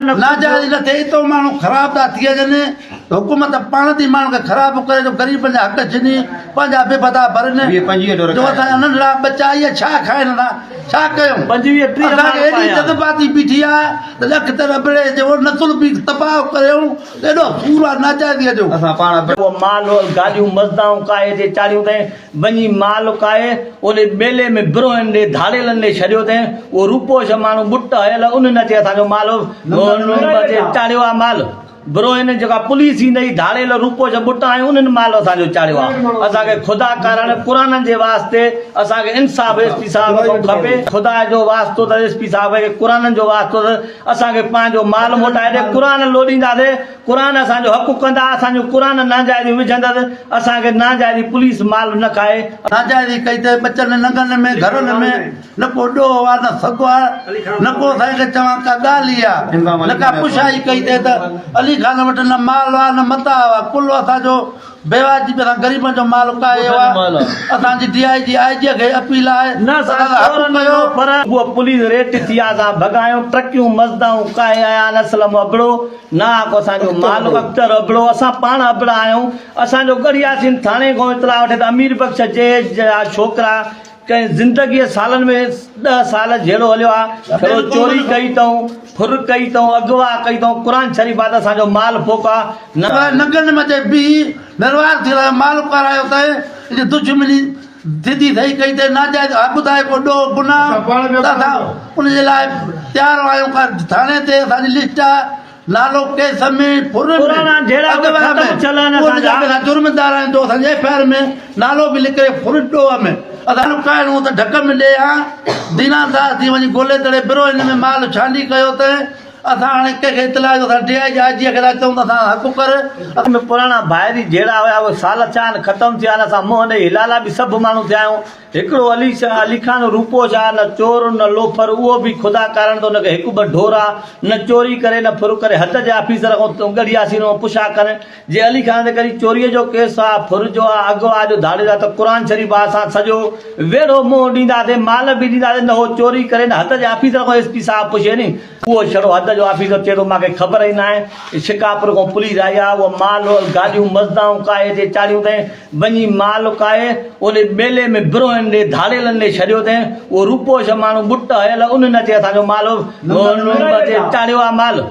ناجائزي نه ٿئي ايترو ماڻهو خراب ٿا ٿي وڃن حڪومت پاڻ ٿي ماڻهن کي خراب ڪري جو غريبن جا حق ڇني پنهنجا بي پتا ڀرن جو اسان جا ننڍڙا ٻچا اهي ڇا کائن ٿا ڇا ڪيون اسان کي ايڏي جذباتي بيٺي آهي ته لک ته ربڙي جو نسل به تباهه ڪريون ايڏو سور آهي ناجائزي جو. اهو مال گاڏيون مزدائون ڪاهي اچي چاڙهيون تنهن وڃي مال ڪاهي اوڏي ٻيلي ۾ بروهين ڏي ڌاڙيلن ڏي ڇڏيو تنهن اهو روپوش ماڻهو ٻٽ هيل انهن اچي اسان جو مال اچي چاڙهيو آ مال بروهين جيڪا پوليس ايندئي ڌاڙيل روپوش ٻٽ آهيون انهن مال اسان جو چاڙهيو آ اسان کي خدا ڪارڻ قرآنن جي واسطي اسان کي انصاف ايس پي صاحب کان کپي خدا جو واسطو اٿس ايس پي صاحب کي قرآنن جو واسطو اٿس اسان کي پنهنجو مال موٽائي ڏي قرآن لوڏينداسي قرآن اسان جو حق ڪندا، اسان جون قرآن ناجائزيون وجهندس، اسان کي ناجائزي پوليس مال نه کائي. ناجائزي ڪئي ته ٻچن ننگن ۾ گهرن ۾ نه ڪو ڏوهه آ نه سگهه آ نه ڪو سائين کي چوان ڪا ڳالهه ئي آ نه ڪا پڇائي ڪئي ته ته علي خان وٽ نه مال آ نه متاع آ ڪل اسان جو بيواجبي سان غريبن جو مال ڪاهيو آ اسان جي ڊي I جي آء جي کي اپيل آهي نه ته اسان اسان سان حق چور نه ڪيو. پر هوء پوليس ريٽ ٿي آ اسان ڀڳا آهيون ٽرڪيون مزدائون ڪاهي آيا آهن اسلم ابڙو نه آ ڪو اسان جو مال اختر ابڙو اسان پاڻ ابڙا آهيون اسان جو ڳڙهياسين ٿاڻي کان اطلاع وٺي ته امير بخش جي جا ڇوڪرا ڪنهن زندگيء سالن ۾ ڏهه سال جهيڙو هليو آ، ڇڙو چوري ڪئي تئون، ڦر ڪئي تئون، اغوا ڪئي تئون، قرآن شريف آ ته اسان جو مال ڦوڪ آ، نه. نگن ۾ اچي بيهي نروار ٿي رهيو مال ڪارايو تنهن جي دشمني سڌي سهي ڪئي تنهن ناجائز ها ٻڌائي ڪو ڏوهه گناهه ته اسان ان جي لاء تيار آهيون ڪا ٿاڻي تي اسان جي لسٽ آ نالو ڪيس ۾ ڦر ۾ پراڻا جهيڙا به اغوا ختم ۾ ٿيل آهن اهو اسان جا. جا اسان جرمدار آهيون جو اسان جي ايف I R ۾ نالو به لکري ڦر ڏوهه ۾ اسان لڪائڻو ته ڍڪ ۾ ڏي ها دينا صاحب ٿي وڃي گولي تڙي بروهين ۾ مال ڇانڊي ڪيو تنهن اسان هاڻي ڪنهن کي اطلاع جو اسان ڊي I جي آء جي کي ٿا چئون ته اسان حق ڪر. ۾ پراڻا ڀائري جهيڙا هيا اهي سال ٿيا آهن ختم ٿيا آهن اسان منهن ڏئي هلالا به سڀ ماڻهو ٿيا آهيون هڪڙو علي شاهه علي خان روپوش آ نه چور نه لوفر اهو به خدا ڪارڻ ته ان کي هڪ ٻه ڍور آ نه چوري ڪري نه ڦر ڪري حد جي آفيسر کان ڳڙهياسين ۽ پڇا ڪرين جي علي خان تي ڪري چوريء جو ڪيس آ ڦر جو آ اغوا جو ڌاڙيل آ ته قرآن شريف آ اسان سڄو ويڙهو منهن ڏينداسين مال به ڏينداسين نه هو چوري ڪري نه حد جي آفيسر کان ايس پي صاحب پڇي ني اهو ڇڙو حد جو آفيسر چئي ٿو مان کي خبر ئي ناهي شڪاپور کان پوليس آئي آ اهو مال گاڏيون مزدائون ڪاهي اچي چاڙهيون تنهن وڃي مال ڪاهي اوڏي ٻيلي ۾ بروهين ڏي ڌاڙيلن ڏي ڇڏيو تنهن اهو روپوش ماڻهو ٻٽ هيل انهن اچي اسان جو مال اچي چاڙهيو آ مال.